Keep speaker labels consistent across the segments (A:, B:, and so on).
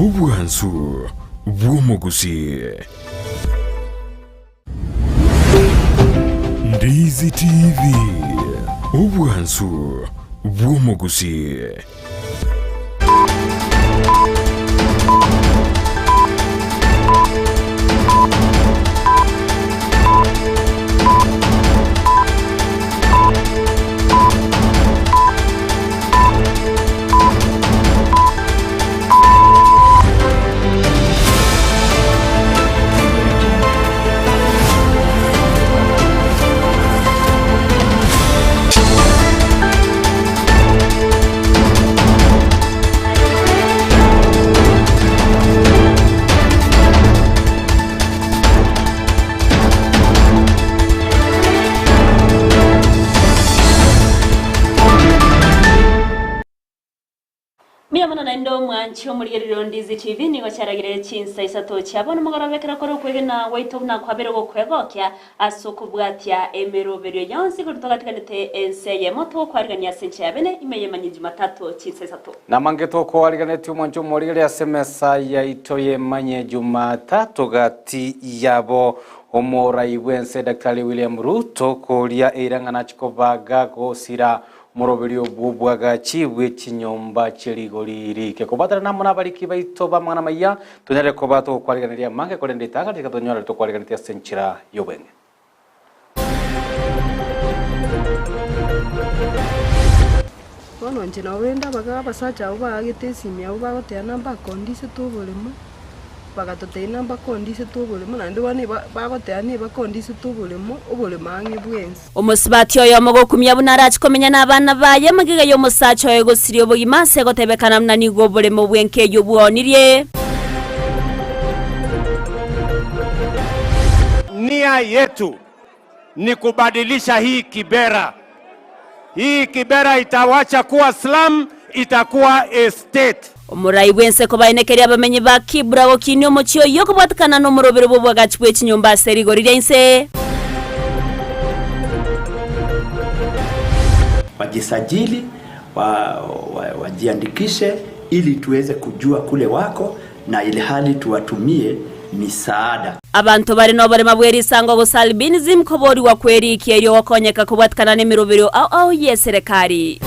A: Obwansu bw'omogusii. Ndizi TV, obwansu bw'omogusii.
B: Mbuya mono naende omwanchi omorigereria o Ndizi TV nigo chiaragire chinsa isato chia bono mogoroba ekero kore okwegena gwaito buna kwabere gokwegokia ase okobwatia emeroberio yonsi korwa togatiganete ense eyemo togokwarigania ase enchera ya bene ime y'emanyi Jumatatu chinsa isato.
C: Namange tokoariganetie omwanchi omorigereria ase emesa yaito y'emanye Jumatatu gati yabo omorai bw'ense Daktari William Ruto koria eira ng'a nachie kobaga gosira Omoroberio bw'obwagachi bwe chinyomba chie rigori riike. Kobwatanana amo nabariki baito b'amang'ana amaya, tonyare koba togokwariganeria amange, korende ritang'ani tiga tonyore tokwariganetie ase enchera y'obweng'e.
D: Bono inche nabo rende abagaga abasacha abwo baagete esimi abwo bagoteba nambakondisete oboremo, bagatotebia nambakondisete oboremo naende bono eba bagoteba nibakondisete oboremo, oboremo ang'e bwensi.
B: Omosubati oyomo gokumia buna arache komenya nabana baye magega y'omosacha oye gosiria obogima ase gotebekana buna nigo oboremo bw'enka eyio bwonirie.
E: Nia yetu ni kubadilisha hii Kibera. Hii Kibera itawacha kuwa slum, itakuwa estate.
B: Omorai bw'ense kobaenekeria abamenyi ba Kibra gokinia omochie oyio kobwatekana nomorobero bw'obwagachi bwe chinyomba ase rigori ria inse.
F: Wajisajili, wajiandikishe ili tuweze kujua kule wako na ilhali tuwatumie misaada.
B: Abanto bare noborema bwe risango gose albinism koborigwa kw'eriiki erio gokonyeka kobwatikana nemeroberio ao ao y'eserekari.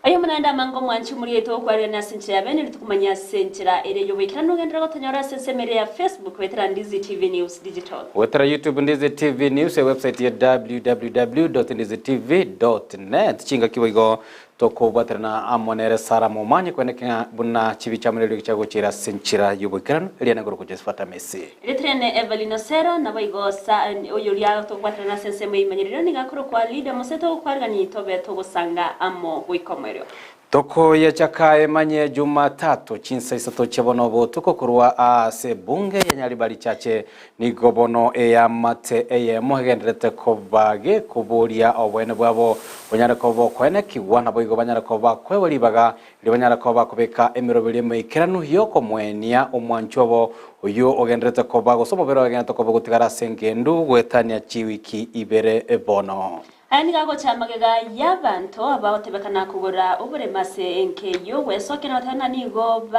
B: Aye omonene amange omwanchi omoriete okwarerania ase enchera ya bene rituko manya ase enchera ere y'oboikeranu ogenderere gotonyora ase ensemo ere ya Facebook goetera Ndizi TV News Digital.
C: Goetera YouTube Ndizi TV News, ewebsite ya www.ndizitv.net. Chingaki boigo tokobwaterana amo nere Sarah Momanyi kweneke ng'a buna chibicha amo neriogi chiagochira ase enchera y'oboikeranu eria nagoro Josephat Amesi.
B: Ritrene Evelyn Osero, naboigo sa oyoria tokobwaterana ase ensemo y'eimanyererio nigo akorokwa Lydia Mose togokwarigania tobe togosanga amo goika omoerio.
C: Tokoyechaka emanye Jumatatu chinsa isato chia bono botuko korwa ase ebunge ya Nyaribari Chache nigo bono eamate eyemo egenderete koba gekoboria oboene bwabo bonyare koba okoenekigwa naboigo banyare koba bakoegwa ribaga Erio banyare koba bakobeka emeroberio emeikeranu y'okomoenia omwanchwa obo, oyio ogendererete koba, gose omobere ogendererete koba ogotigara ase engendu goetania chiwiki ibere bono.
B: Aya nigo agocha magega y'abanto abagotebekana kogora oboremo ase enka eyio, gwesokia na goteba ng'a nigo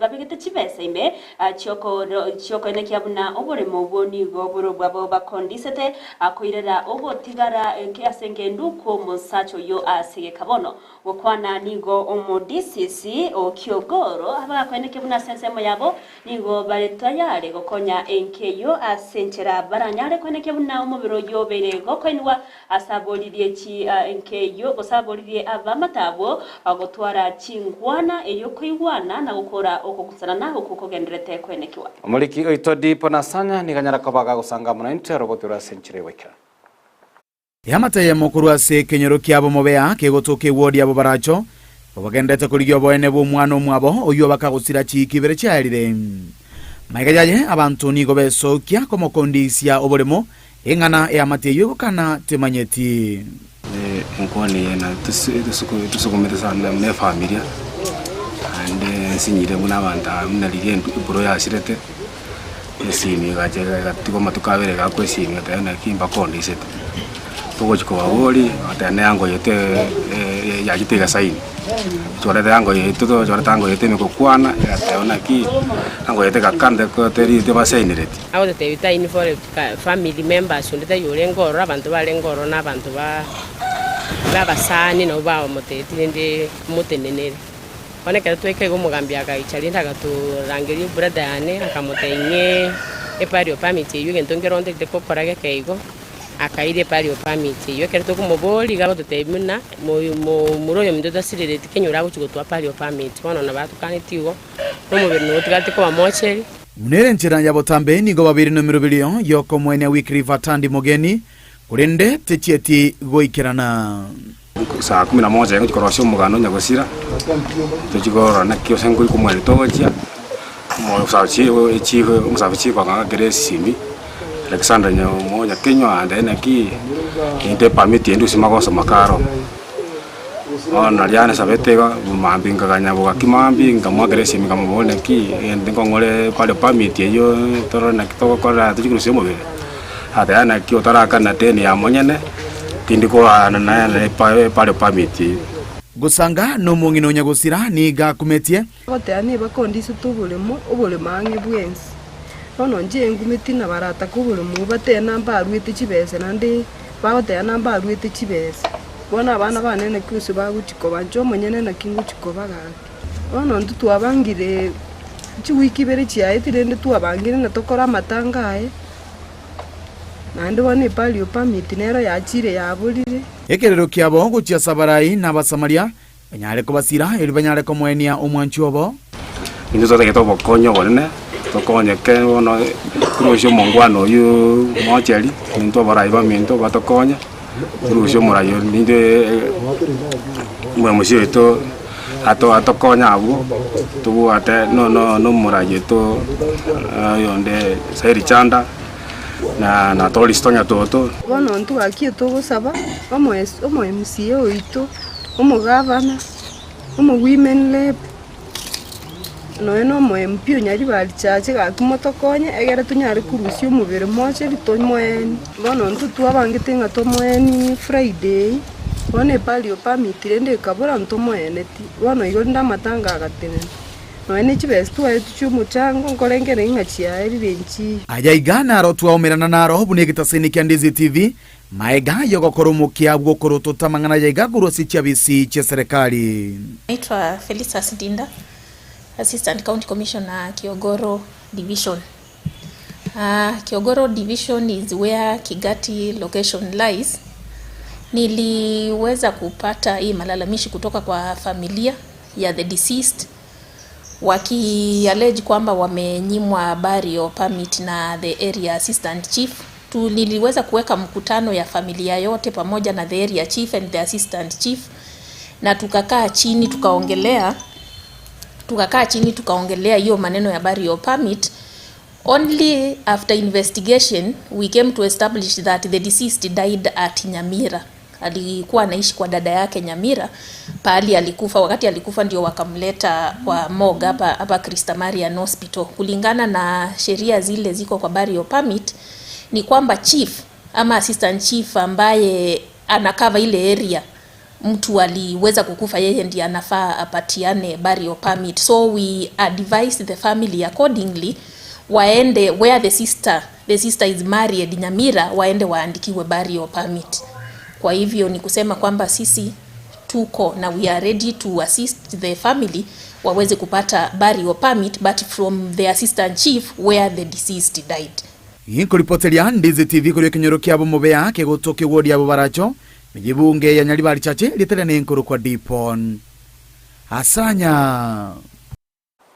B: babegete chibesa ime chiokoenekia buna oboremo obwo nigo bore obwabo bakondisete koirera ogotigara ase engendu kw'omosacha oyio ase egeka bono. Gokwana nigo omodisisi o Kiogoro abagakoeneke buna ase ensemo yabo nigo bare tayare gokonya enka eyio ase enchera baranyare koenekia buna omobere oyio obeire gokoinigwa ase aboririe chi enka eyio gose aboririe abamate abwo gotwara chinkwana erio koigwana na gokora okogusanana okwo kogendererete koenekiwa.
C: Omoriki oito Dipo Nasanya nigo anyare koba gagosanga amo naintwe aroboti ore ase enchera y'ogoikeranu.
G: Eamate eyemo korwa ase ekenyoro kiabo Mobea kegotoka ewodi yabo Baracho, bagenderete korigia oboene bw'omwana omwabo oyio bakagosira chiiki ibere chiaerire. Magega yaye abanto nigo besokia komokondisia oboremo, eng'ana eamate eyio egokana temanyeti.
H: Enkwana eye na etusukumete sana buna efamilia, naende nsinyire buna abanto aba buna riria eburo yasirete. Esimi egacha egatiga amatuko abere egakwa esimi egateba naki mbakondisete. Togochi kobabori, bagateba ne ango yaito yachete egasaini. Twareta eango yaito twareta ango yaito ime gokwana, egateba naki, ango yaito egakana teri tebasainereti.
I: Agototebia ta involved ka family members onde taiyo orenge ororo, abanto barenge ororo na abanto ba abasani nabo bamotebetie rende motenenere. Bono ekero twaika iga omogambi agaicha rende agatorangeria ebrother yane akamotebia ng'ee eburial permit eywo egento nkere ontagete gokora geke igo. Akaira eburial permit eyio. Ekero tokomoboria iga agototebia buna momura oyominto tasirereti kenyoro agochia gotoa burial permit. Bono nabo atokanetie igo, na omobere nigo otigarete koba mocheri.
G: Buna ere enchera ya botambe nigo babeire nemeroberio y'okomoenia Wycliffe Atandi Mogeni, korende techieti goikerana.
H: Saa kumi na moja ngochia korosia omoganda onya gosira, tochie korora naki gose nkoika omweri togochia, omosacha chief akang'akera esimi, Alexander Nyakenywa ande naki, ninte epermit ende gose magoso makaro. Bono naria anesabete iga, mambia nkaganya bogaki mambia nkamoakera esimi nkamoboria naki, egento nkong'ore pare permit eywo torore naki togokora tochie korusia omobere. Agateba naki otarakana deni ya monyene, tindi koaana naye pare permit eywo.
G: Gosanga nomong'ina o nyagosira nigo akumetie.
D: Goteba nigo bakondisete oboremo, oboremo ang'e bwensi. Bono inche ngumeti na baratake oboremo obwo batebe ng'a mbaruete chibesa naende bagoteba ng'a mbaruete chibesa. Bono abana bane naki gose bagochia koba, inche omonyene naki ngochia koba gaki. Bono intwe twabangire chiwiki ibere chiaetire rende twabangire ng'a tokore amatanga aye, naende bono eburial permit nero yachire yaborire.
G: Ekerero kiabo gochia ase abarai na Abasamaria, Banyare kobasira, erio banyare komoenia omwanchi obo.
H: Intwe totagete obokonyi obonene, tokonyeke bono torusie omongwana oywo mocheri, intwe abarai baminto batokonye, torusie omorai oria nintwe omomusia oito ato atokonye abwo, tobwate no no na omorai oito oyonde Sairi Chanda, na na Toristo Nyatoto.
D: Bono intwe gaki togosaba omo MCA oito. Omogavana, omowomen rep, nonya na omo MP o Nyaribari Chache gaki motokonye egere tonyare korusia omobere mocheri tomoeni. Bono intwe twabangete ng'a tomoeni Friday, bono eburial permit rende ekabora ntomoeneti, bono igo rende amatanga agatenena. Nonya ne chibesa twaetwe chia omochango nkorengereria ng'a chiaerire nchiyo.
G: Aya iga naro twaomerana naro buna egetaseni kia Ndizi TV, Maega y'ogokora omokia bw'okorotota amang'ana ayaiga korwa ase chiabisi chi'eserekari.
J: Naitwa Felistus Ndinda, Assistant County Commissioner Kiogoro Division. Kiogoro Division is where Kigati location lies. Niliweza kupata hii malalamishi kutoka kwa familia ya the deceased waki allege kwamba wamenyimwa burial permit na the area assistant chief. Tu niliweza kuweka mkutano ya familia yote pamoja na the area chief and the assistant chief, na tukakaa chini tukaongelea tukakaa chini tukaongelea hiyo maneno ya burial permit. Only after investigation we came to establish that the deceased died at Nyamira. Alikuwa anaishi kwa dada yake Nyamira, pahali alikufa. Wakati alikufa ndio wakamleta kwa morgue hapa hapa Christa Marian Hospital. Kulingana na sheria zile ziko kwa burial permit ni kwamba chief ama assistant chief ambaye anacover ile area mtu aliweza kukufa, yeye ndiye anafaa apatiane burial permit. So we advise the family accordingly waende where the sister is married Nyamira, waende waandikiwe burial permit. Kwa hivyo ni kusema kwamba sisi tuko na we are ready to assist the family waweze kupata burial permit but from the assistant chief where the deceased died.
G: Ginkoripoteria Ndizi TV korwa ekenyoro kiabo Mobea kegotokia ewodi yabo Baracho, meyebunge ya Nyaribari Chache rieta riane nkorokwa Dipon Asanya.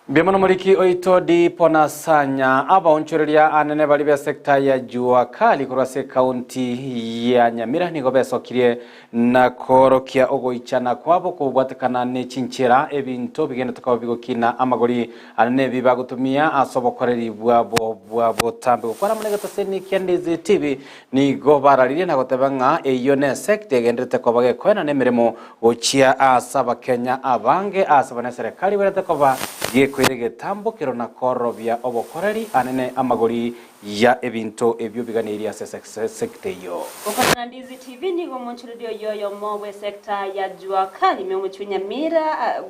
C: Mbuya mono moriki oito Dipon Asanya. Abaonchoreria anene baria b'esecta ya Jua Kali korwa ase ekaunti ya Nyamira nigo besokirie na koorokia ogoichana kwabo kobwatekana ne chinchera ebinto bigenderete koba bigokina amagori anene ebi bagotumia ase obokoreri bwabo bwa botambe. Gokwana amo negetaseni kia Ndizi TV nigo bararirie na goteba ng'a eyio nesecta egenderete koba gekoena nemeremo gochia ase abakenya abange ase buna eserekari eberete koba gekoira egetambokero na korobia obokoreri anene amagori. ya ebinto ebio biganeirie ase sector eyio.
B: Gokwana na Ndizi TV nigo omonchoreri oyio oyomo bw'esecta ya Jua Kali ime omochie o Nyamira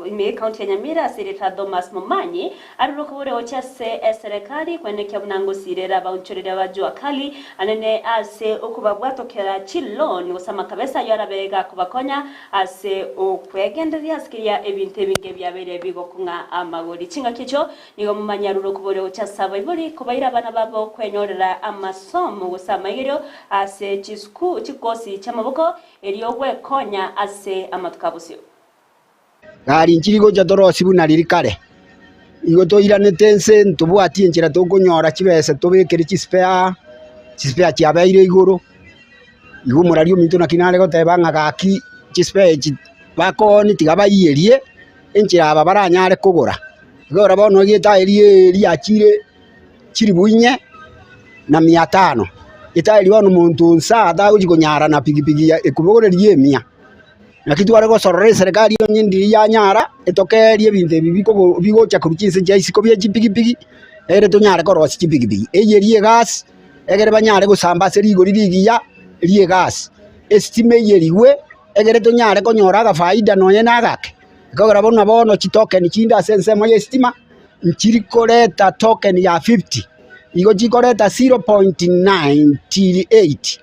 B: ime y'ecounty ya Nyamira ase erieta Thomas Momanyi arure okobore gochia ase eserekari kwenekia buna ngosirera abaonchoreri aba Jua Kali anene ase okobabwatokera chiloan gose amakabesa ayio arabe gakobakonya ase okwegendereria ase keria ebinto ebinge biabeire bigokong'a amagori chingaki echio Nigo momanye arure okoboria gochia ase abaibori, kobaira abana babo kwenyorera amasomo gose amaigerio ase chisuku chikosi chi'amaboko, erio gwekonya ase amatuko a bosio.
K: Gari nchiri gocha torosie buna riria kare, igo toiranete ense ntobwati enchera tokonyora chibesa tobekere chispare, chispare chiabeire igoro, igo omorari ominto naki nare goteba ng'a gaki chispare echi bakoonia tiga baiyerie. enchera aba baranyare kogora. Igo bono etaeri eye riachire chilifu inye na mia tano, etaeri bono omonto onsi tagochi konyara na pikipiki ekobogoreria emia. Naki tware gosorora eserekari onye ndiri yanyara etokerie ebinto ebi bikogo bigocha korwa chinse chia isiko bie chipikipiki, egere tonyare korosia chipikipiki. Eyio eria egasi, egere banyare gosamba ase rigori rigiya ria egasi, esitima eyerigwe. egere tonyare konyora agafaida nonya na agake, ekogera buna bono chitoken chinde ase ensemo y'esitima, nchiri koreta token ya 50, igo chikoreta 0.98,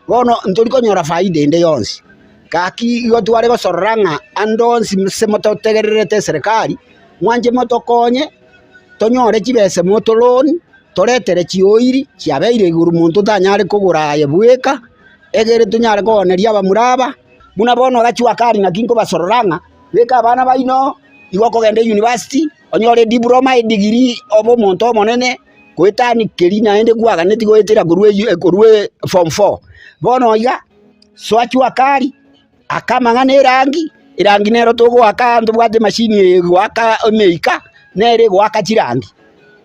K: bono ntori konyora faida ende yonsi. Gaki igo tware gosorora ng'a ande onsi ase mototegererete eserekari, mwanche motokonye, tonyore chibesa motoloan, toretere chioiri chiabeire igoro monto otanyare kogora aye bweka. Egere tonyare kooneria abamura aba, buna bono orachwe akari naki nkobasorora ng'a beka abana baino igo okogenda eyunivasiti, onyore ediploma, edigiri, obe omonto omonene, goetania keria naende kwaganeti goetera korwa eyi korwa form four. Bono iga, soa chwa kari, aka amang'ana erangi, erangi nero togoaka ntobwate emashini eye egoaka emeika, nere egoaka chirangi.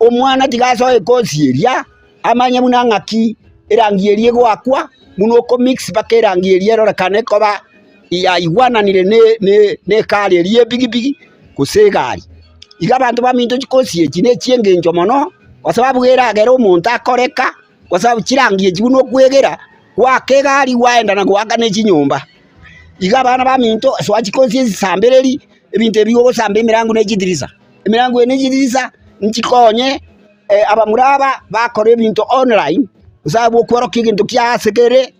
K: Omwana tiga asoe ekosi eria. Amanye buna ng'aki erangi eria egoakwa, buna okomix mpaka erangi eria erorekane ekoba yaigwananire ne ekari eria y'epikipiki gose egari. Iga abanto baminto chikosi echi ne chi'engencho mono, kwa sababu eragere omonto akoreka, kwa sababu chirangi echi buna okwegera, goaka egari gwaenda na goaka ne chinyomba. Iga abana baminto soa chikosi esi sambereri, ebinto ebi ogosamba emerango ne chidirisa, emerango eye ne chidirisa nchikonye. Abamura aba bakora ebinto online, gose abwo okworokia egento kia ase kere.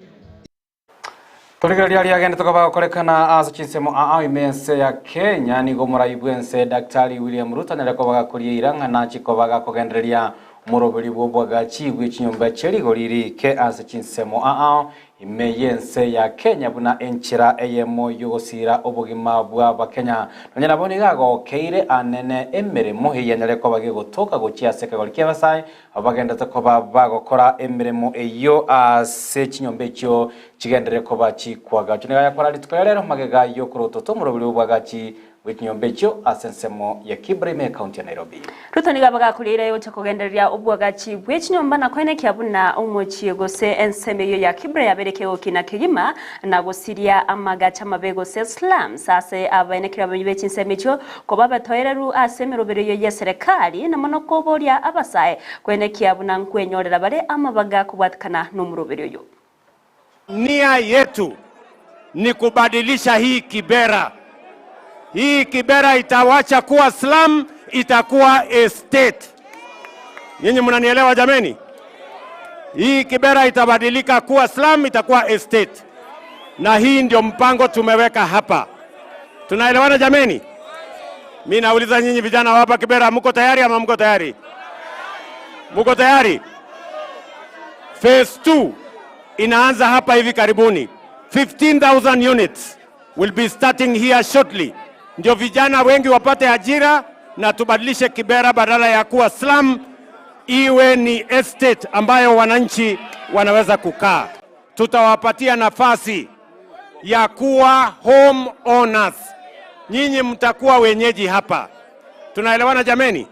C: Torigereria aria agendete koba gokorekana ase chinsemo aa ime ense ya Kenya nigo omorai bw'ense Daktari William Ruto anyare koba gakoria eira ng'a nachi koba gakogendereria omoroberi bw'obwagachi bwe chinyomba chie rigori rike ase chinsemo aa Ime y'ense ya Kenya buna enchera eyemo y'ogosiira obogima bw'Abakenya. Nonya nabo nigo agokeire anene emeremo eyio anyare koba gegotoka gochia ase ekegori ki'abasae abwo bagenderete koba bagokora emeremo eyio ase chinyomba echio chigenderere koba chikwagachwa. Nigo ayakora rituko ria rero magega y'okorotota omoroberi bw'obwagachi bwe chinyomba echio ase ensemo ya Kibra ime y'Ekaunti ya Nairobi.
B: Ruto nigo abagakoria eira y'ogocha kogendereria obwagachi bwe chinyomba na koenekia buna omochie gose ensemo eyio ya Kibra yabeire kegokina kegima na gosiria amagacho amabe gose slums ase abaenekeri abamenyi be chinsemo echio koba abatoereru ase emeroberi eyio y'eserekari na mono koboria abasae koenekia buna nkwenyorera bare amabaga kobwatikana nomoroberi oyo.
E: Nia yetu ni kubadilisha hii Kibera. Hii Kibera itawacha kuwa slum, itakuwa estate. Nyinyi mnanielewa jameni? Hii Kibera itabadilika kuwa slum, itakuwa estate, na hii ndio mpango tumeweka hapa. Tunaelewana jameni? Mi nauliza nyinyi vijana wa hapa Kibera, mko tayari ama mko tayari? Mko tayari? Phase 2 inaanza hapa hivi karibuni. 15,000 units will be starting here shortly. Ndio vijana wengi wapate ajira na tubadilishe Kibera badala ya kuwa slum iwe ni estate ambayo wananchi wanaweza kukaa. Tutawapatia nafasi ya kuwa home owners. Nyinyi mtakuwa wenyeji hapa. Tunaelewana jameni?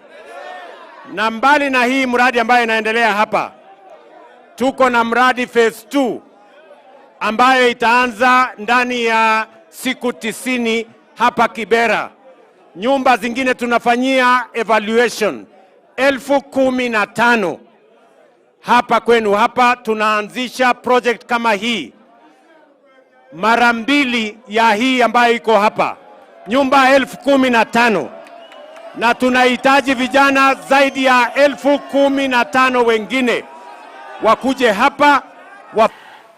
E: Na mbali na hii mradi ambayo inaendelea hapa, tuko na mradi phase 2 ambayo itaanza ndani ya siku 90 hapa Kibera. Nyumba zingine tunafanyia evaluation 15,000. Hapa kwenu hapa tunaanzisha project kama hii mara mbili ya hii ambayo iko hapa, nyumba 15,000 na tunahitaji vijana zaidi ya 15,000 wengine wakuje hapa wa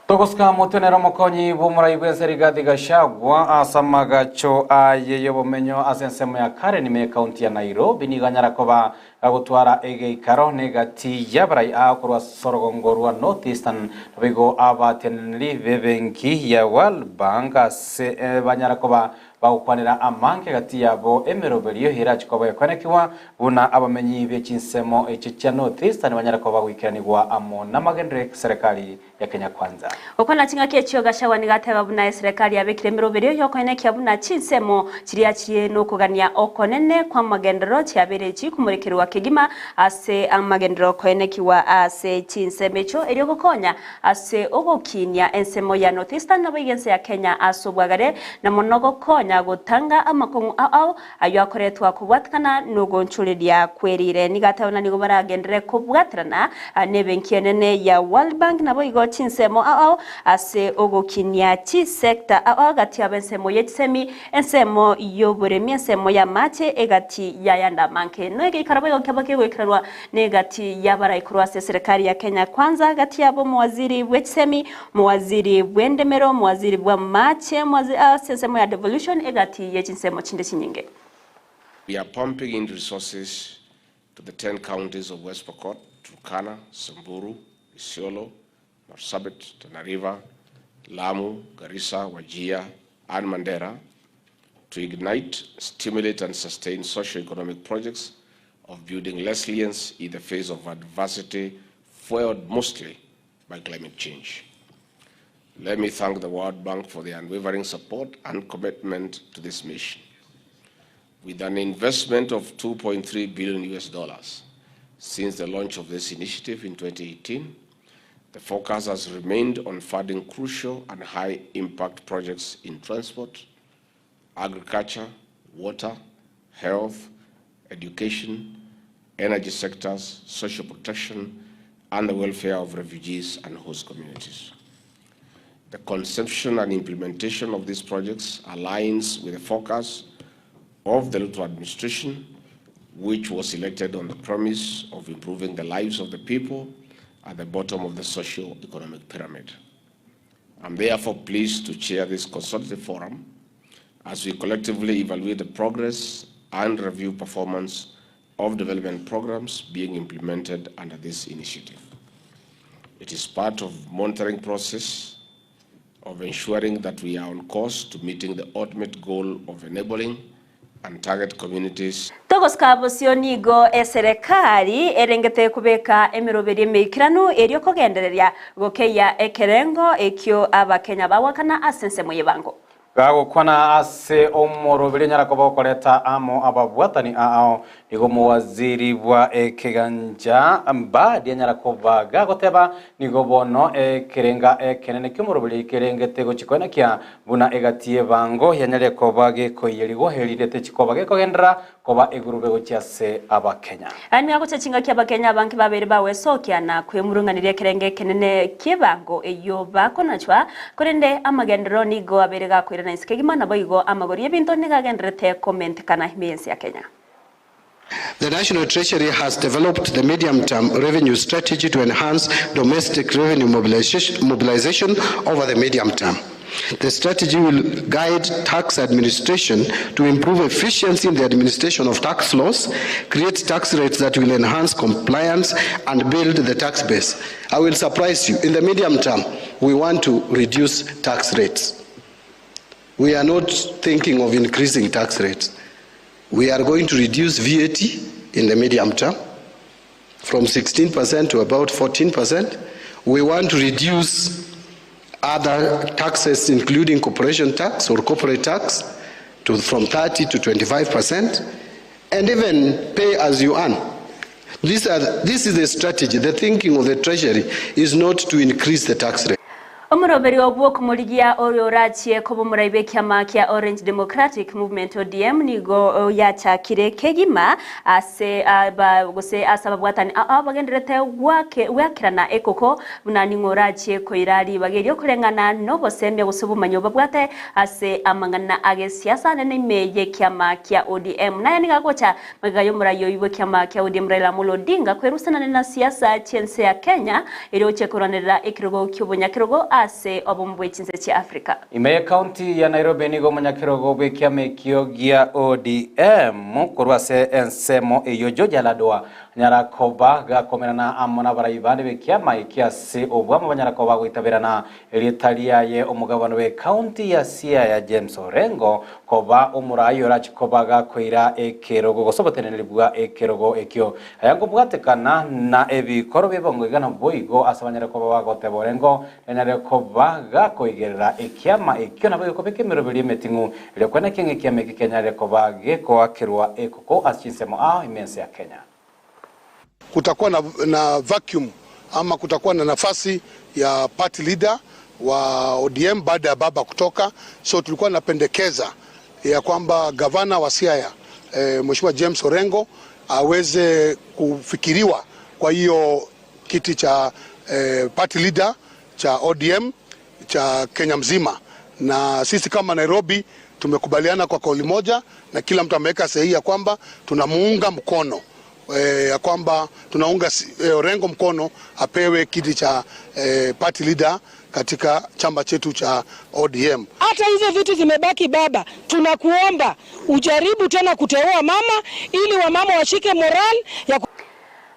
C: Togosika motwe nero omokonyi bw'omorai bw'ense Rigathi Gachagua ase amagacho aye y'obomenyo ase ensemo ya Karen ime ekaunti ya Nairobi nigo anyara koba gagotwara egeikaro na egati y'abarai aa korwa ase orogongo rwa North Eastern naboigo abateneneri b'ebenki ya World Bank ase banyara koba Bagokwanera amange gati yabo emeroberio erache koba ekoenekigwa, buna abamenyi be chinsemo echio chia North Eastern banyare koba bagoikeranigwa amo namagenderero y'eserekari ya Kenya Kwanza.
B: Gokwana ching'aki echio Gachagua nigo ateba buna eserekari yabekire emeroberio y'okoenekia buna chinsemo chiria chirie nokogania okonene kw'amagenderero chiabeire chikomorekerwa kegima ase amagenderero koenekigwa ase chinsemo echio erio gokonya Ase ogokinia ensemo ya North Eastern naboigo ense ya Kenya ase obwagare, na mono gokonya gotanga amakong'u ao ao ayio akoretwa kobwatikana nogonchoreria kwerire. Nigo ateba buna nigo baragenderere kobwaterana nebenki enene ya World Bank naboigo chinsemo ao ao ase ogokinia chisector ao ao gati yabo ensemo yechisemi, ensemo yoboremi, ensemo yamache egati yayande amange. Noegeikaro boigo kiabo kegoikeranwa Negati y'abarai korwa ase eserekari ya Kenya Kwanza, gati yabo omowaziri bw'echisemi, omowaziri bw'endemero, omowaziri bw'amache, omowazi ase ensemo ya devolution, egati ye chinsemo chinde chinyinge.
L: We are pumping in resources to the 10 counties of West Pokot, Turkana, Samburu, Isiolo, Marsabit, Tana River, Lamu, Garissa, Wajir and Mandera to ignite, stimulate and sustain socio-economic projects of building resilience in the face of adversity fueled mostly by climate change. Let me thank the World Bank for their unwavering support and commitment to this mission. With an investment of 2.3 billion US dollars since the launch of this initiative in 2018, the focus has remained on funding crucial and high-impact projects in transport, agriculture, water, health, education, energy sectors, social protection, and the welfare of refugees and host communities. The conception and implementation of these projects aligns with the focus of the Ruto administration, which was elected on the promise of improving the lives of the people at the bottom of the socio-economic pyramid. I'm therefore pleased to chair this consultative forum as we collectively evaluate the progress and review performance of development programs being implemented under this initiative. It is part of monitoring process of ensuring that we are on course to meeting the ultimate goal of enabling and target communities.
B: Togosika bosio nigo eserekari erengete kobeka emeroberio emeikeranu erio kogendereria gokeyia ekerengo ekio Abakenya bagwakana ase ensemo y'ebango.
C: Gagokwana ase omoroberi onyara koba okoreta amo ababwatani ao, nigo omowaziri bwa ekeganja Mbadi anyara koba gagoteba nigo bono ekerenga ekenene ki'omoroberi kerengete gochia koenekia buna egati y'ebango yanyarire koba gekoiyerigwa erinde techikoba gekogenderera koba egurube gochia ase Abakenya.
B: Aya nigo agocha chingaki Abakenya abange babeire bagwesokia na kwemurunganeria ekerengo ekenene ki'ebango eyio bakonachwa, korende amagenderero nigo abeire gakoirana inse kegima, naboigo amagori y'ebinto nigo agendererete komentekana ime y'ense ya Kenya.
M: The National Treasury has developed the medium-term revenue strategy to enhance domestic revenue mobilization over the medium term. The strategy will guide tax administration to improve efficiency in the administration of tax laws, create tax rates that will enhance compliance, and build the tax base. I will surprise you. In the medium term, we want to reduce tax rates. We are not thinking of increasing tax rates. We are going to reduce VAT in the medium term from 16% to about 14%. We want to reduce other taxes, including corporation tax or corporate tax, to from 30 to 25%, and even pay as you earn. These are, this is the strategy. The thinking of the Treasury is not to increase the tax rate.
B: Omoroberio bw'okomorigia oyo orachie koba omorai bw'ekiama kia Orange Democratic Movement, ODM, nigo yachakire kegima ase aba gose ase ababwatani ao bagendererete gweakerana ekoko buna ning'o orachie koira ribaga erio koreng'ana nobosemia gose obomanyi obabwate ase amang'ana agesiasa anene ime y'ekiama kia ODM. Naye nigo agocha Magega y'omorai oyio bw'ekiama kia ODM Raila Amolo Odinga kwerusanania na siasa chi'ense ya Kenya erio gochia korwanerera ekerogo ki'obonyakerogo ase obomo bwe chinse chia Africa.
C: Ime y'ecounty ya Nairobi nigo omonyakerogo bw'ekiama ekio gia ODM korwa ase ensemo eyio George Aladwa anyara koba gakomerana amo nabarai bande b'ekiama ekio ase obwamo banyara koba bagoitaberana Erieta riaye omogabana bw'ecounty ya Siaya James Orengo koba omorai orache koba gakoira ekerogo gose oboteneneri bwa ekerogo ekio. Aya nkobwatekana na ebikoro bi'ebongo iga naboigo ase banyare koba bagoteba Orengo nanyare koba gakoigerera ekiama ekio naboigo kobeka emeroberio emeting'u erio kweneki ng'a ekiama eke kenyare koba gekoakerwa ekoko ase chinsemo ao ime ense ya Kenya.
N: Kutakuwa na, na vacuum ama kutakuwa na nafasi ya party leader wa ODM baada ya baba kutoka, so tulikuwa napendekeza ya kwamba gavana wa Siaya e, Mheshimiwa James Orengo aweze kufikiriwa kwa hiyo kiti cha e, party leader cha ODM cha Kenya mzima, na sisi kama Nairobi tumekubaliana kwa kauli moja na kila mtu ameweka sahihi ya kwamba tunamuunga mkono e, ya kwamba tunaunga e, Orengo mkono apewe kiti cha e, party leader katika chama chetu cha ODM.
O: Hata hizo vitu zimebaki baba, tunakuomba ujaribu tena kuteua mama ili wamama washike moral ya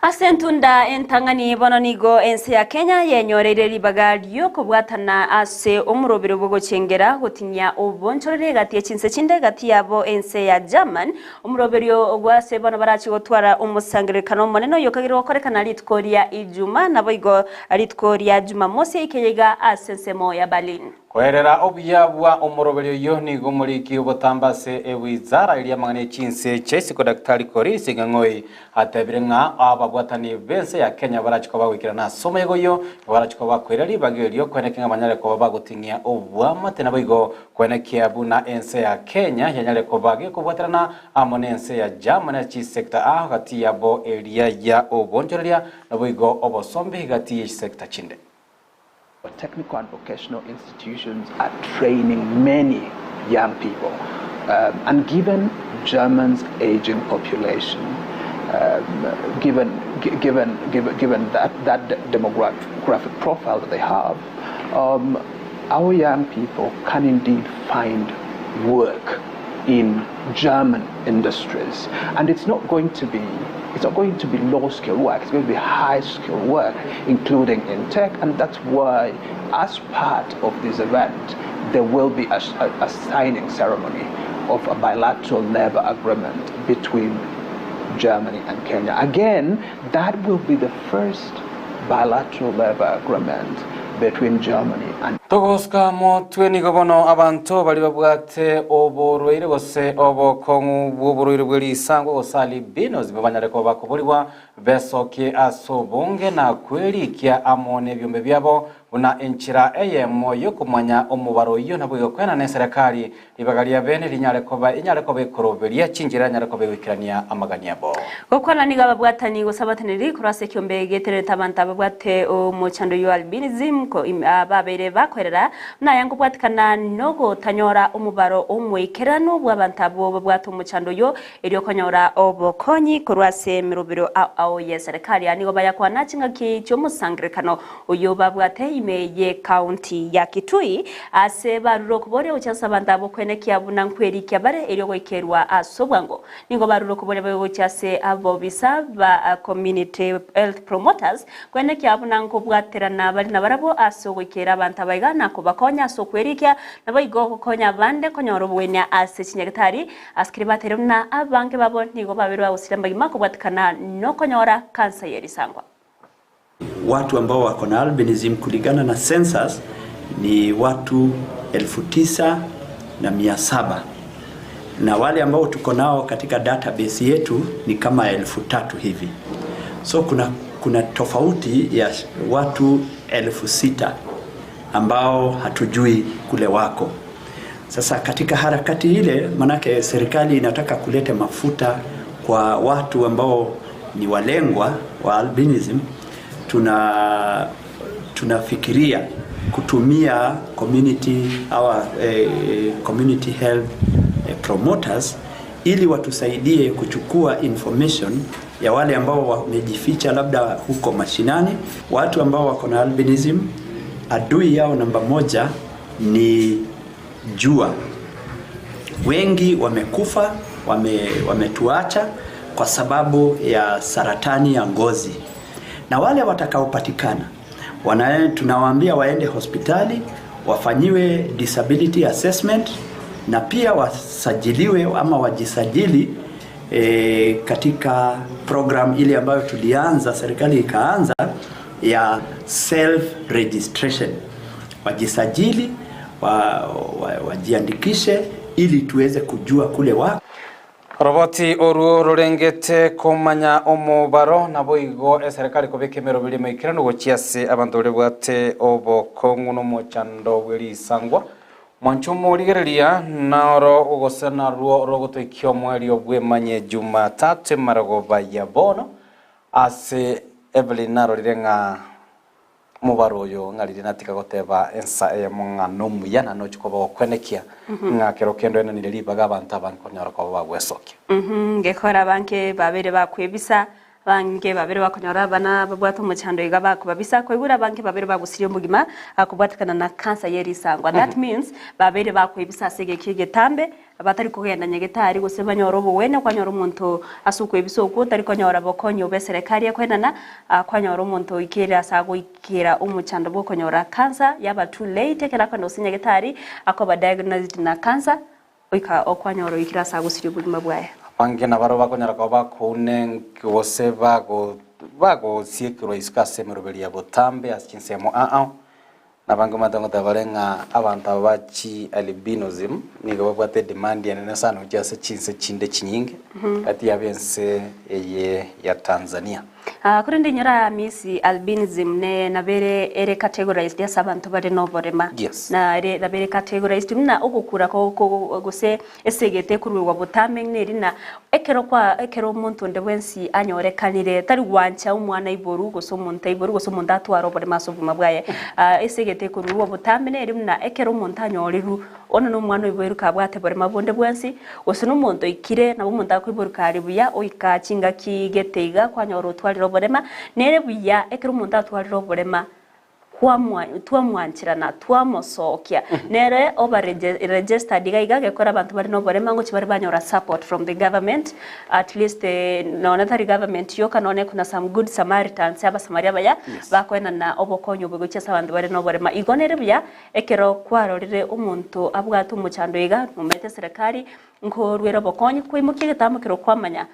B: Ase entunda entang'ani bono nigo ense ya Kenya yenyoreire ribaga ri'okobwatana ase omorobero bw'ogochengera gotinyia obonchoreri egati ye chinse chinde egati yabo ense ya German. Omoroberio gwase bono barache gotwara omosangererekano omonene oyokagire gokorekana rituko ria Ijuma naboigo rituko ria Jumamosi eike iga ase ensemo ya Berlin.
C: Koerera obuya bwa omoroberio oyio nigo omoriki obotambe ase ewizara eria amang'ana e chinse chia isiko Daktari Korir Sing'ang'oi atebire ng'a ababwatani b'ense ya Kenya barache koba bagoikerana ase omoyega oyio nigo barache koba bakoira ribaga erio koenekia ng'a banyare koba bagoting'ia oboamate naboigo koenekia buna ense ya Kenya yanyare koba gekobwaterana amo nense ya Germany ase chisecta aa gati yabo eria ya obonchoreria naboigo obosombi gati ye chisecta chinde.
P: Technical and vocational institutions are training many young people. Um, and given German's aging population, um, given, given, given, given that, that demographic profile that they have, um, our young people can indeed find work in German industries. And it's not going to be it's not going to be low skill work, it's going to be high skill work, including in tech. And that's why, as part of this event, there will be a, a, a signing ceremony of a bilateral labor agreement between Germany and Kenya. Again, that will be the first bilateral labor agreement between Germany and
C: Togosuka motwe nigo bono abanto baria babwate oborwaire gose obokong'u bw'oborwaire bwe risango gose albinos banyare koba bakoborigwa besokie ase obonge na kwerikia amo nebiombe biabo buna enchera eyemo y'okomanya omobaro oyio naboigo koenana eserekari ribaga ria bene rinyare koba enyare koba ekoroberia chinchera enyare koba egoikerania amagani abo.
B: Gokwana nigo ababwatani gose abateneneri korwa ase ekiombe getererete abanto ababwate omochando oyio albinism ko im babeire bakoerera buna aya nkobwatikana nogotanyora omobaro omoikeranu bw'abanto abwo babwate omochando oyio erio konyora obokonyi korwa ase emerobero ao ao y'eserekari. Aya nigo bayakwana chingaki chi'omosangererekano oyio babwate ime y'ecounty ya Kitui, aase barure okoboria gochia ase abanto abwo kwenekia buna nkwerikia bare erio goikerwa ase obwango. Nigo barure okoboria boigo gochia ase abobisa ba Community Health Promoters kwenekia buna nkobwaterana bare nabarabwo ase ogoikera abanto aba iga na kobakonya ase okwerikia, naboigo gokonya abande konyora obogwenia ase chinyagitari. Ase keria bateire buna abange babo nigo babeire bagosira mbagima kobwatikana nokonyora kansa ye risangwa.
F: Watu ambao wako na albinism kulingana na census ni watu 9700 na wale ambao tuko nao katika database yetu ni kama 3000 hivi. So kuna, kuna tofauti ya watu 6000 ambao hatujui kule wako. Sasa katika harakati ile, manake serikali inataka kuleta mafuta kwa watu ambao ni walengwa wa albinism, tuna tunafikiria kutumia community our, eh, community health eh, promoters ili watusaidie kuchukua information ya wale ambao wamejificha labda huko mashinani. Watu ambao wako na albinism, adui yao namba moja ni jua. Wengi wamekufa, wame, wametuacha kwa sababu ya saratani ya ngozi, na wale watakaopatikana wana, tunawaambia waende hospitali wafanyiwe disability assessment na pia wasajiliwe ama wajisajili e, katika program ile ambayo tulianza serikali ikaanza ya self registration, wajisajili wa, wa, wajiandikishe ili tuweze kujua kule wako.
C: Oroboti oruo rorengete komanya omobaro naboigo eserikali kobeka emeroberi emaikeranu gochia ase abanto baria bwate obokong'u na omochando bwe risangwa. Mwancho omorigereria noro gose narwo rogotoikia omwerio bwemanye Jumatatu emarogoba ya bono ase Evelyn narorire ng'a omobaro oyo ng'a riria natika goteba ensa eyemo ng'a nomuya na nochi koba gokwenekia ng'a kero kende oenanire ribaga abanto abange konyora koba bagwesokia.
B: Ngekora abange babere bakwebisa, abange babere bakonyora abana babwate omochando iga bakobabisa, koigure abange babere bagusirie omogima akobwatekana na cancer ye risangwa. That means babere bakwebisa ase egeki egetambe, batari kogenda nyagetari gose banyore obogwenia, kwanyora omonto ase okwebisa okwo otari konyora bokonyi obo eserekari ekoenana, kwanyora omonto oikeire ase agoikera omochando bwa okonyora cancer, yaba too late ekero akogenda gose nyagetari akoba diagnosed na cancer, goika okwanyora oikire ase agosiria obogima bwaye.
C: Abange nabarabwo bakonyara koba bakounenk gose bago bagosiekerwa isiko ase emeroberi ya botambe ase chinsemo ao ao. Na abange omanyete ngoteba bare ng'a abanto aba ba chi albinism nigo babwate edemand enene sana gochia ase chinse chinde chinyinge gati yabo ense eye ya Tanzania.
B: Korende inyora Miss albinism ne nabo ere ere categorized ase abanto bare noborema.
C: Yes.
B: Na ere nabo ere categorized buna ogokura ko ko gose esegete ekoruegwa botambe ng'a eri na ekero kwa ekero omonto onde bwensi anyorekanire tari gwancha omwana aiborwe gose omonto aiborwe gose omonto atware oborema ase obogima bwaye. Esegete ekoruegwa botambe neri buna ekero omonto anyorirwe Bono nomwana oiboirwe kabwate borema bonde bwensi, gose nomonto oikire, nabo omonto akoiborwa kare buya, oika chingaki gete iga kwanyora otwarire oborema, nere buya ekero omonto atwarire oborema kwamwa twamwancherana, twamosokia, nere oba rege registered iga iga gekora abanto bare noborema ngochia bare banyora support from the government, at least nonye tari government yoka nonye kuna some good samaritans, abasamaria abaya, bakoenana obokonyi obo gochia ase abanto bare noborema. Igo nere buya Ekero kwarorire omonto abwate omochando iga, nomanyete eserekari nkoruera obokonyi, kwaimokia egetambo ekero kwamanya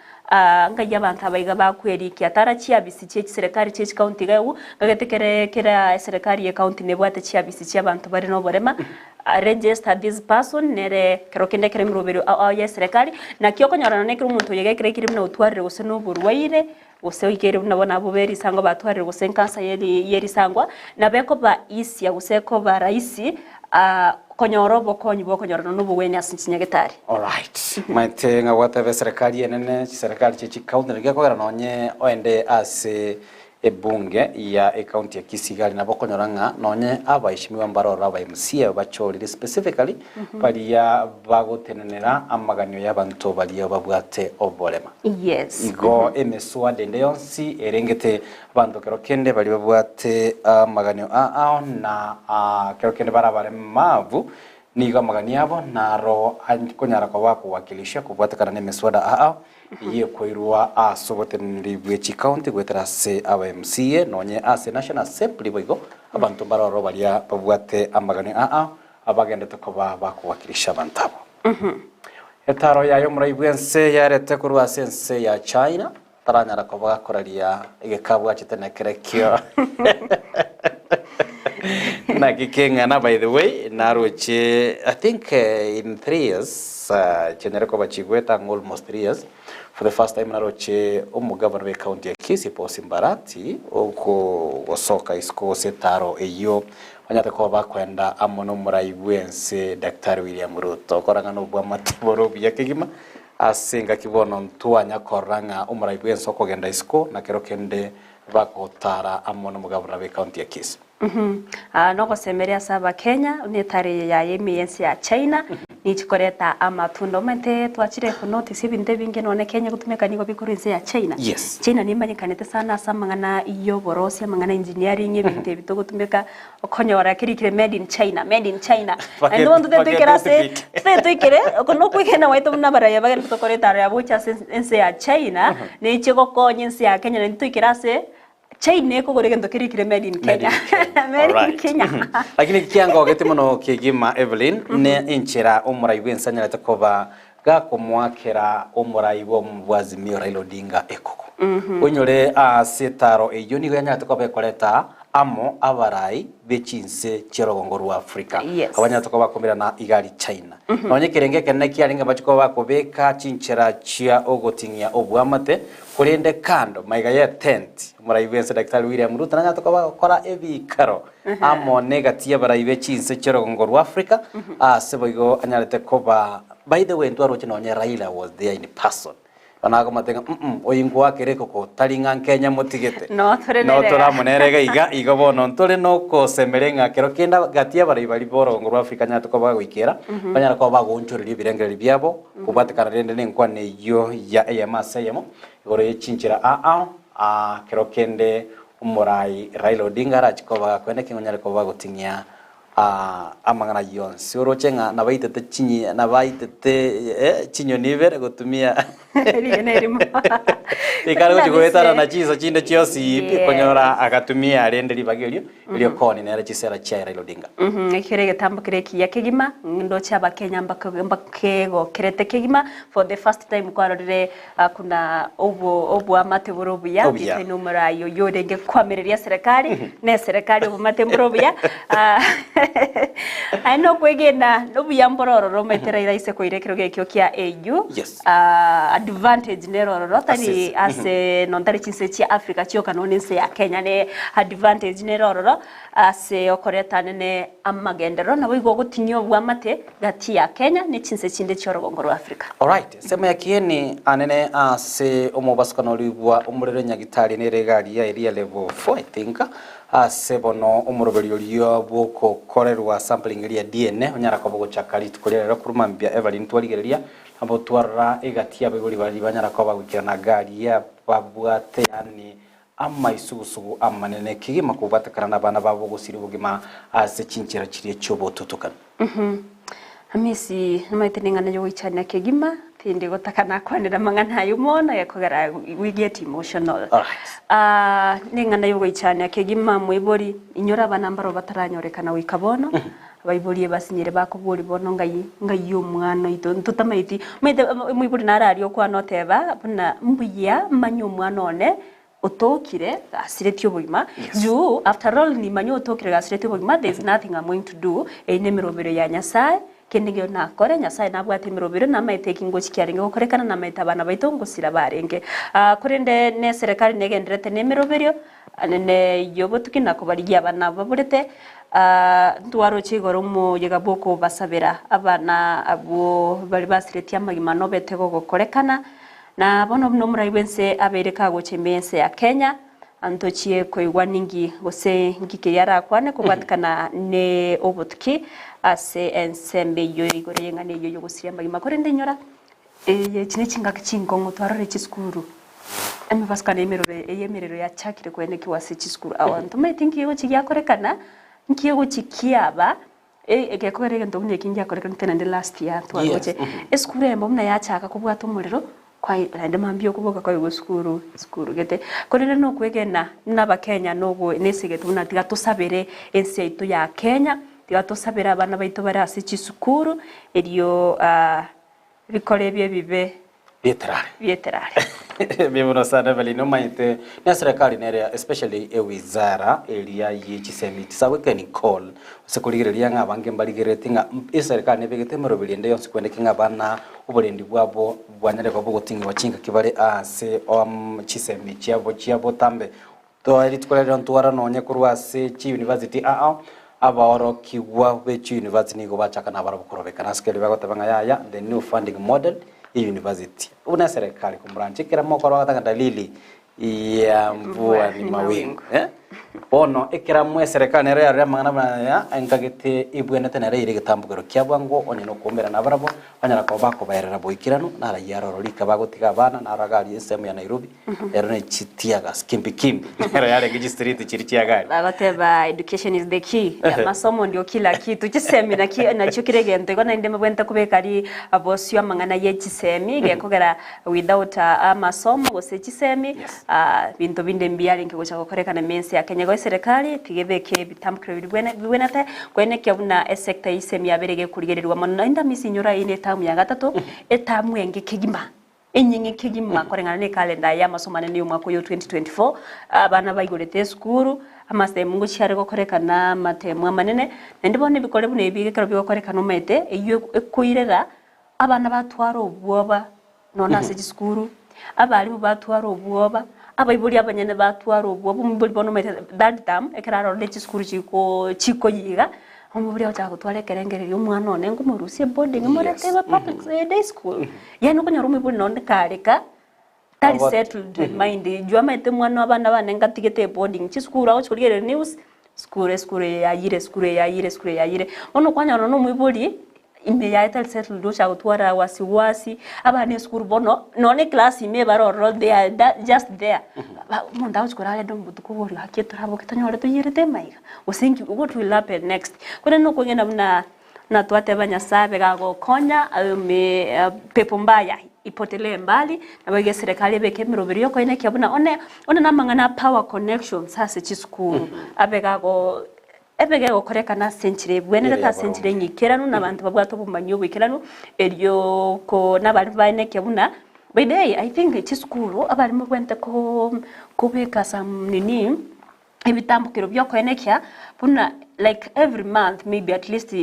B: ngai abanto aba iga bakwerikia tara chiabisi chie chiserekari chie chikaunti iga agwo, ngagete kere kera eserekari ye county nebwate chiabisi chia abanto bare noborema, register this person nere kero kende ekero emeroberi ao ao ya eserekari, naki okonyora nonye ekero omonto oyo iga ekero aikire buna otwarire gose na oborwaire, Gose oikeire buna bono abwo be risangwa batwarire gose enkansa ye risangwa, nabo ekoba easier gose ekoba rahisi konyora obokonyi bw'okonyorana nobogwenia ase chinyagetari.
C: Alright. Maete ng'a gwateba eserekari enene, chiserekari chie chikaunti naki gekogera nonye oende ase ebunge ya ecounty ya Kisii iga aria nabo okonyora ng'a nonye abaeshimiwa mbare ororo aba MCA bachorire specifically baria bagotenenera amaganio y'abanto baria babwate oborema.
B: Yes.
C: Igo emeswada ende yonsi erengete abanto kero kende baria babwate amaganio ao na kero kende bare abaremavu, nigo amaganio abo naro akonyara koba akowakilisha kobwatekana nemeswada ao eyio ekoirwa ase oboteneneri bwe chikaunti goetera ase aba MCA nonye ase National Assembly boigo abanto mbare ororo baria babwate amaganio ao abagendete koba bakowakilisha abanto abwo. Etaro yaye omorai bw'ense yarete korwa ase ense ya China, taranyara koba gakoraria egekabu achete nekerekio. Naki keng'ana by the way, naroche I think in 3 years chianyare koba chigwete ang'e almost 3 years, for the first time naroche omogavana bwe county ya Kisii Paul Simbarati ogosoka isiko gose etaro eyio. Banyarete koba bakoenda amo nomorai bw'ense Daktari William Ruto. Okorang'ana obwamate bore obuya kegima ase engaki bono ntwanya korora ng'a omorai bw'ense okogenda isiko na kero kende bagotara amo nomogabura b'ecounty ya Kisii.
B: Aa nogosemeria ase Abakenya, buna etara eye yaye ime y'ense ya China, nichi koreta amatunda. Omanyete twachire konotice ebinto ebinge nonye Kenya gotumeka nigo bikorwa ense ya China.
C: Yes.
B: China nimanyekanete sana ase amang'ana y'oborosia, amang'ana engineering, ebinto ebi togotumeka, okonyora kerikire made in China, made in China. Naende bono totete toikere ase, totete toikere, oko nokwegena gwaito buna abaraiya bagende tokore etaro yabo gocha ase ense ya China, neche gokonya ense ya Kenya naende toikere ase China ekogora egento kerikire made in
C: Made
B: Kenya.
C: in Kenya.
B: Made in
C: Alright.
B: Kenya.
C: Lakini kiangogete mono kegima Evelyn ne enchera omorai bwense anyarete koba gakomoakera omorai bwa Azimio Raila Odinga ekoko. Onyore ase etaro eyio nigo yanyarete koba ekoreta amo abarai be chinse chi'orogongo rwa Africa.
B: Yes.
C: Abanyarete koba bakomerana igari China. Nonye ekerengo ekenene kiarenge bachia koba bakobeka chinchera chia ogoting'ia oboamate, korende kando maiga y'etenti, omorai bw'ense Daktari William Ruto nanyarete koba agokora ebikaro amo negati y'abarai be chinse chi'orogongo rwa Africa, ase boigo anyarete koba By the way ntwaroche nonye Raila was there in person. Bono akomotebia ng'a mm oyo ingoakere ekoko tari ng'a nkenya motigete.
B: No tore
C: No
B: nere
C: tore
B: iga.
C: amo nere iga iga, igo bono ntore nokosemeria ng'a kero kende gati y'abarai baria b'orogongo rwa Africa nyarete koba bagoikera, banyare koba bagoonchoreria ebirengererio biabo, kobwatekana rende nenkwana eyio ya eyemo ase eyemo, igoro ye chinchera aa ao, kero kende omorai Raila Odinga arachie koba gakoenda ekeng'u onyare koba bagoting'ia Amang'ana ayio onsi oroche ng'a nabaitete chinyi nabaitete eh, chinyoni ibere gotumia
B: Rigena erimo.
C: rikare gochi
B: Lakini
C: goetanana
B: ase-
C: chinsa chinde chionsi pi
B: Yes.
C: konyora agatumia rende ribaga erio eriokoni nere chisera chiaye Raila Odinga.
B: Ekero egetambo kere ekiya kegima, ndoche abakenya mbake mbakegokerete kegima for the first time kwarorire kuna obo oboamate bore obuya
C: Obuya.
B: between omorai oyio orenge koamereria eserekari na eserekari obomate mbore obuya Ah, aye nokwegena nobuya mbore ororo omanyete Raila ase koira ekerogo ekio kia AU
C: Yes.
B: Ah, advantage nere ororo tari
C: Ase-
B: ase nontari chinse chia Africa chioka nonye ense ya Kenya ne advantage nere ororo ase okoreta nene amagenderero naboigo ogotinyia obwamate Gati ya Kenya ne chinse chinde chi'orogongo rwa Africa.
C: Alright, ensemo ya kieni anene ase omobasukano origwa omorero nyagitari nere egari ya eria level 4 I think ase bono omoroberio oria bwogokorerwa sampling eria DNA onyara koba ogochaka rituko ria rero korwa mambia Evelyn twarigereria nabo twarora egati y'abaibori baria banyara koba bagoikerana gari ya babwate yaani amaisugusugu amanene kegima kobwatekana nabana babo gosiria obogima ase chinchera chiria chi'obotutukanu.
B: Hamisi, Nomaete neng'ana yogoichania kegima, tindi gotaka nakwanera amang'ana ayio mono gekogera we get emotional.
C: Alright.
B: Ah, neng'ana yogoichania kegima moibori, inyora abana mbaro bataranyorekana goika bono, abaibori ebasinyire bakoboria bono ngai ngai omwana oito ntotamaeti, omanyete omoibori nararia okwana oteba buna mbuya manye omwana one otokire gasiretie obogima juu after all nimanye otokire gasiretie obogima there is nothing I'm going to do eyio nemerobero ya Nyasaye kende nkeiyo nakore Nyasaye nabwate emerobero namaete eki ngochi kiarenge gokorekana namaete abana baito ngosira barenge ah korende ne eserekari negendererete na emeroberio ne yobotuki na kobarigia abana abwo baborete ah ntwaroche igoro omoyega bwa okobasabera abana abwo baria basiretie amagima nobete gogokorekana. Na bono buna omorai bw'ense abeire kagocha ime y'ense ya Kenya, ntochie koigwa ninki gose nki keria arakwane kobwatikana ne obotuki ase ensembe eyio ya igoro y'eng'ana eyio y'ogosiria amagima. Korende inyora, eye echi ne chingaki chinkong'u twarorire chisukuru, emebasukano y'emerero ey'emerero yachakire koenekiwa ase chisukuru. Awa ntomaeti nki egochi giakorekana, nki egochi kiaba. Egekogera egento buna eki ngiakorekanete naende last year twaroche, esukuru eyemo buna yachaka kobwata omorero, kwai naende mambia okoboka kwaigwa esukuru esukuru gete. Korende nokwegena buna abakenya nogo nesegete buna tiga tosabere ense yaito ya Kenya, tiga tosabere abana baito bare ase chisukuru, erio Ebikoro ebio ebibe
C: Bieterare.
B: bieterare.
C: Mbuya mono sana Evelyn, omanyete ne serikali nere especially ewizara eria ye chisemi tisagoikani call ase korigereria ng'a abange mbarigerereti ng'a eserikali nebegete emeroberi ende yonsi kwendeki ng'a abana oborendi bwabo bwanyare koba bogoting'iwa chingaki bare ase chisemi chiabo chia botambe. Toe rituko riaria ntwara nonye korwa ase chi university ao. Abaorokigwa be chiuniversity nigo bachaka nabarabwo korobekana ase keria bagoteba ng'a yaya the new funding model ye university. Buna eserekari komoranche ekero mokora bagoteba ng'a dalili ya mvua ni mawingu. Eh? Bono ekero amo eserekari nero yarorire amang'ana buna aya enkagete ebwenerete nere eire egetambokero kia bwango onye nokoumera nabarabwo banyara koba bakobaerera boikeranu narayia aroro rika bagotiga abana naro iga aria ensemo ya Nairobi Ero ne chitiagas kimbi kimbi ero yarenge chistreet chiri chia gari.
B: Bagoteba education is the key, masomo ndio kila kitu, chisemi naki nachio kera egento igo naende mbabwenerete kobeka aria bosio amang'ana ye chisemi gekogera without amasomo gose chisemi binto binde mbiarenge gocha gokorekana ime ense ya Kenya. Igo eserekari tiga ebeke ebitamkero biria bwene bibwenerete koenekia buna esector ya chisemi yabere gekorigererigwa mono. Naende amisia inyora eye ne etamu ya gatato, etamu enge kegima. Enying'e kegima koreng'ana ne ekalenda y'amasomo anene y'omwaka oyo o 2024, abana baigorete esukuru, amasemo ngochia are gokorekana amatemo amanene, naende bono ebikore buna ebi ekero bigokorekana omanyete eywo ekoirera abana batware obwoba nonye ase chisukuru, abalimu batware obwoba, abaibori abanyene batware obwoba, omoibori bono omanyete third term ekero arorire chisukuru chikoo chikoyiga, omoibori agochaka gotwara ekerengererio omwana one nkomorusia eboarding morete ebe public day school. Yaani okonyora omoibori nonye kareka tari
C: Ogot-
B: settled in mind, inchuo amaete omwana abana bane ngatigete eboarding, chisukuru agochi korigereria news, esukuru esukuru eye yayire esukuru eye yayire esukuru eye yayire. Bono okwanyora nonye omoibori, ime yaye tari settled ocha gotwara wasiwasi, abana esukuru bono, nonye eclass ime bare ororo they are da just there, ba omonto agochi korara rende obotuko boria gaki toraboke tonyore toyierete maiga, gose nki what will happen next? Korende nokwegena buna. Buna twateba Nyasae abe gagokonya pepo mbaya ipotelee mbali, naboigo eserekari ebeke emeroberi yokoenekia buna one one namang'ana a power connections ase chisukuru abe gago ebe gegokorekana ase enchera ebwenerete ase enchera eng'ikeranu na abanto babwate obomanyi oboikeranu erio ko nabaria baenekia buna by the way I think chisukuru abarimu babwenerete ko kobeka some nini. Ebitambukero bi'okoenekia buna like every month maybe at least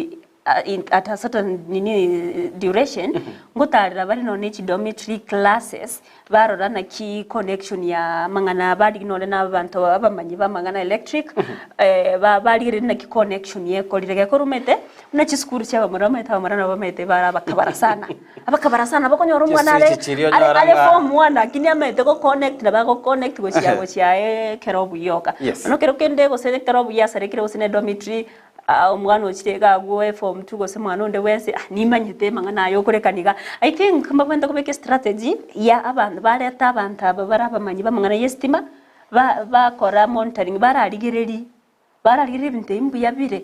B: in at a certain nini duration ngotarera bare nonye ne chidomitory classes barora naki connection ya amang'ana barigia nonye na abanto abamanyi ba amang'ana electric ba barigereria naki connection ekorire gekorumete buna chisukuru chia abamura omanyete abamura nabo bamaete bare abakabara sana. Abakabara sana bakonyora omwana are
C: Chiswitch chiria
B: are
C: onyora
B: are
C: ng'a-
B: form one lakini amaete go connect nabo ago connect gochia gochia ekero obuya oka.
C: Yes.
B: Bono kero kende gose ekero obuya asarekire gose ne dormitory ah omwana ochire iga agwo eform two gose mwana onde bwensi ah nimanyete amang'ana aya okorekana iga. I think mbabwenerete kobeka estrategy ya abanto barete abanto aba bare abamanyi ba amang'ana ya estima ba bakora monitoring bararigereria Bararigereria ebinto ebi mbuya bire,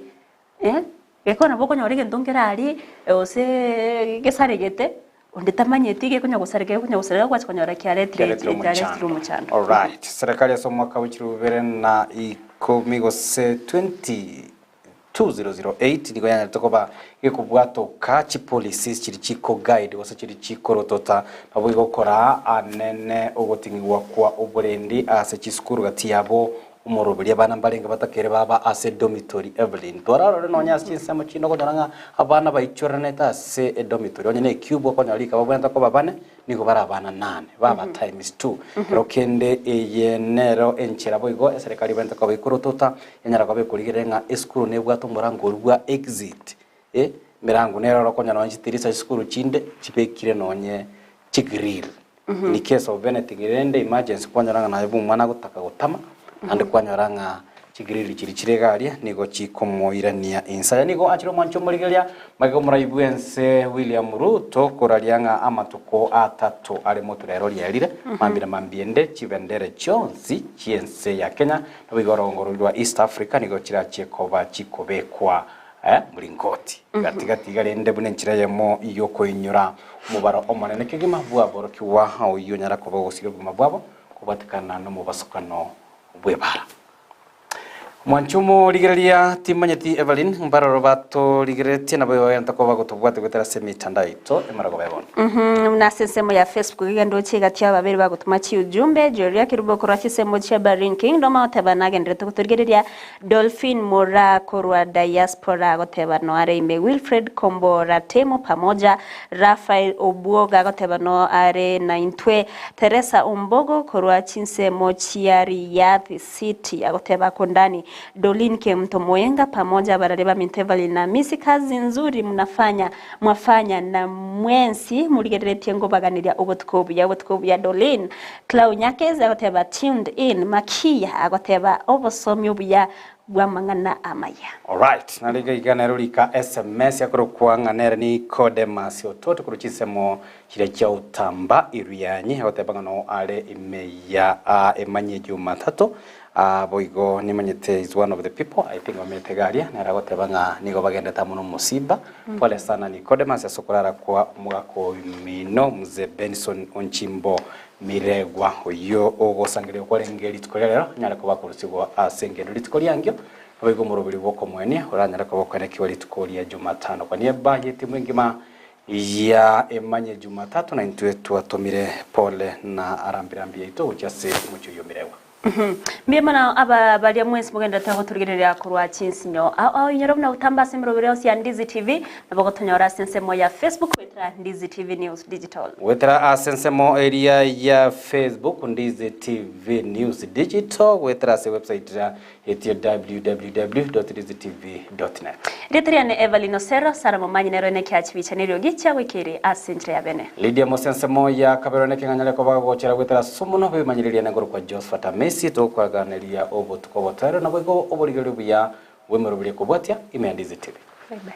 B: geko nabo okonyora egento nkere aria gose gesaregete, onde tamanyeti gekonya gosareka gekonya gosareka gwacha konyora kiaretire
C: Kiaretire
B: kiaretire
C: omochando.
B: omochando.
C: Alright, serikali ase omwaka bwe chilifu bibere na ikomi gose 20 2008 nigo yanyarete koba gekobwatoka chipolicies chiri chiko guide gose chiri chikorotota nabo igokoraa anene ogoting'igwa kwa oborendi ase chisukuru gati yabo Omoroberio abana mbarenge batakeire baba ase edomitory Evelyn. Twararore nonya ase chinsemo chinde okonyora ng'a abana baichoranete ase edomitory onye ne ecube okonyora rika babwenerete koba bane nigo bare abana nane baba times two. Kero kende eye nero enchera boigo eserekari ebwenerete koba ekorotota enyara koba ekorigereria ng'a esukuru nebwate omorango oria bwa exit eh emerango nero ore okonyora nonye chitirisa chisukuru chinde chibekire nonye chigrill. In case of anything rende emergency kwanyora ng'a naye omwana agotaka gotama naende kwanyora ng'a chigrill chiria chire iga aria nigo chikomoirania inse. Aya nigo achire omwancho omorigereria magega omorai bw'ense William Ruto koraria ng'a amatuko atato are motwe rero riarire mambia na mambia ende chibendere chionsi chi'ense ya Kenya naboigo orogongo roria rwa East Africa nigo chirachie koba chikobekwa Mringoti. Gati gati iga rende buna enchera eyemo y'okoinyora omobaro omonene kegima bw'aborokigwa oyio onyara koba ogosiria obogima bwabo kobwatekana nomobasokano bw'ebara. Mwanche omorigereria timanyeti Evelyn mbaroro batorigereretie nabo igo koba gotobwate goetera ase emetandao yaito emerogoba ya bono.
B: Buna ase ensemo ya Facebook genda oche egati y'ababere bagotoma chiujumbe, Joria Kerubo korwa chisemo chia Bahrain Kingdom agoteba nagendererete gotorigereria Dolphine Moraa korwa Diaspora agoteba noare ime Wilfred Kombo Ratemo pamoja Raphael Obwoga agoteba no are naintwe Teresa Ombogo korwa chinsemo chia Riyadh City agoteba ako ndani. Dolin Kemto Moenga pamoja abarare baminto Evelyn na Amisi kazi nzuri mnafanya mwafanya na mwensi morigereretie ngobaganeria obotuko obuya obotuko obuya Dolin Clau Nyakes agoteba tuned in Makiya agoteba obosomi obuya bw'amang'ana amaya.
C: Alright, nari iga iga nero rika SMS akorokwa ng'a nere Nicodemus Ototo korwa chinsemo chiria chia Utamba Irianyi agoteba ng'a no are ime ya emanyie Jumatatu boigo nimanyete is one of the people I think bamenyete iga aria nere agoteba ng'a nigo bagendete amo na omosimba Pole sana Nicodemus ase okorara kwa omogaka omino Mzee Benson Onchimbo Miregwa oyio ogosangereria kwarenge rituko ria rero anyare koba akorusigwa ase engendo rituko riangio naboigo omoroberi bw'okomoenia oranyare koba okoenekiwa rituko ria Jumatano. Kwa niaba y'etimu engima ya Emanye Jumatatu na intwe twatomire pole na arambirambi yaito gochia ase omochie oyio Miregwa.
B: Mbuya mono aba baria mwensi mogenderete gotorigereria korwa chinsinyo ao ao inyore buna gotamba ase emeroberi yonsi ya Ndizi TV nabo gotonyora ase ensemo ya Facebook goetera Ndizi TV News Digital.
C: Goetera ase ensemo eria ya Facebook Ndizi TV News Digital goetera ase website etie www.ndizitv.net.
B: Erieta riane Evelyn Osero, Sarah Momanyi nero ene ekiachibicha neriogi chiagoikeire ase enchera ya bene.
C: Lydia Mose ensemo ya kabere one ekeng'anyare koba gochera goetera ase omonwa bw'ebimanyereria nengoro kwa Josphat Amesi tokwaganeria obotuko obotoereru naboigo oborigereria obuya bw'emeroberi ekobwatia ime ya Ndizi TV.
B: Bye bye.